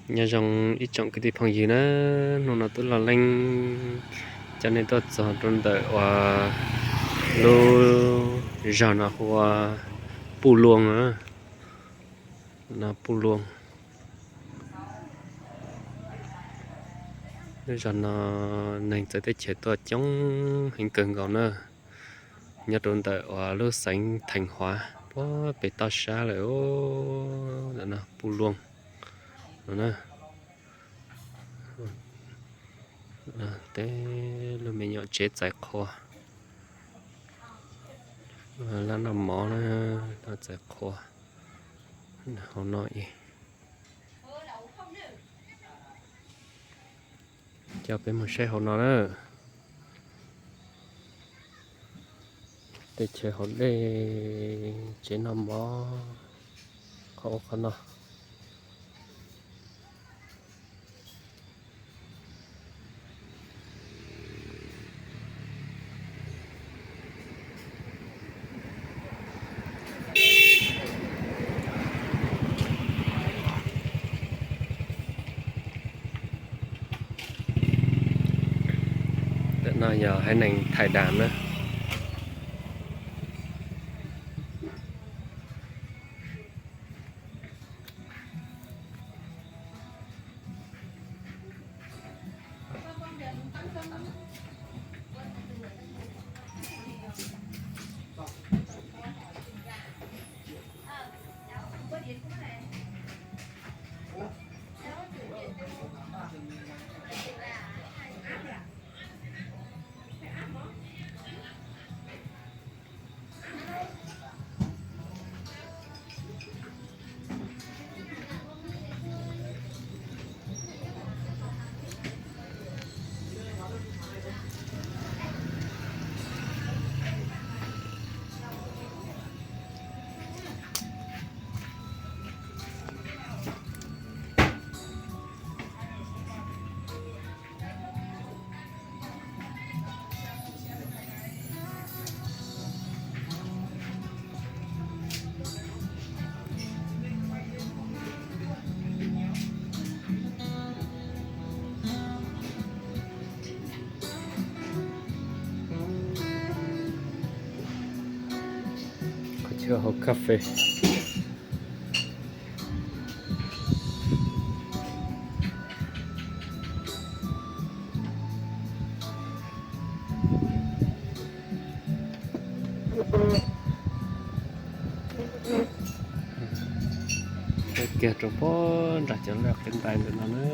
Nyob zoo ib tsoom kwv tij phooj ywg na, hnub no Tub Loj Leeb coj nej tuaj txog rau ntawm uas lub zog no hu ua Puj Luaj na, Puj Luaj. Lub zog no neeg txawv teb chaws tuaj coob heev kawg nkaus na, nyob rau ntawm uas lub xeev Theej Huav puag pem toj sab lawm, ntawm no Puj Luaj no na. Tej lub me nyuam tsev txais qhua, lab noj mov na, lab txais qhua hauv no. Coj peb mus saib hauv no na. Tej chaw haus dej, tsev noj mov, qhov ub qhov no. Ntawm no yog haiv neeg Thais Das na. Qhov chaw haus kas fes. Kiag rau puag nram cov laj qev ntais ntawm no na.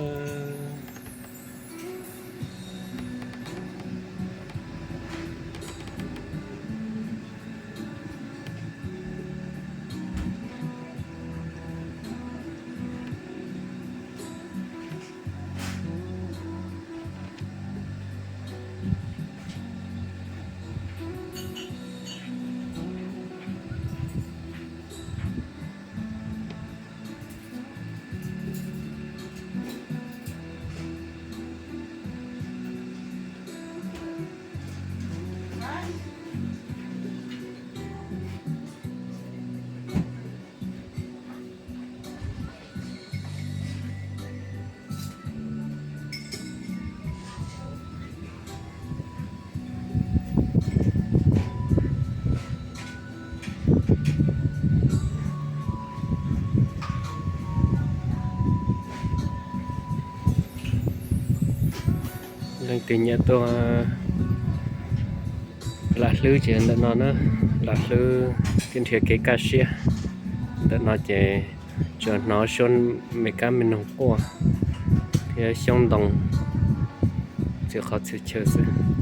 Leej twg nyiam tuaj lam hlwb ces ntawm no na, lam hlwb thiab nrhiav kev kaj siab. Ntawm no ces tsuas hnov suab me kab me noog quaj thiab xyoob ntoo txhua qhov txhia chaw xwb.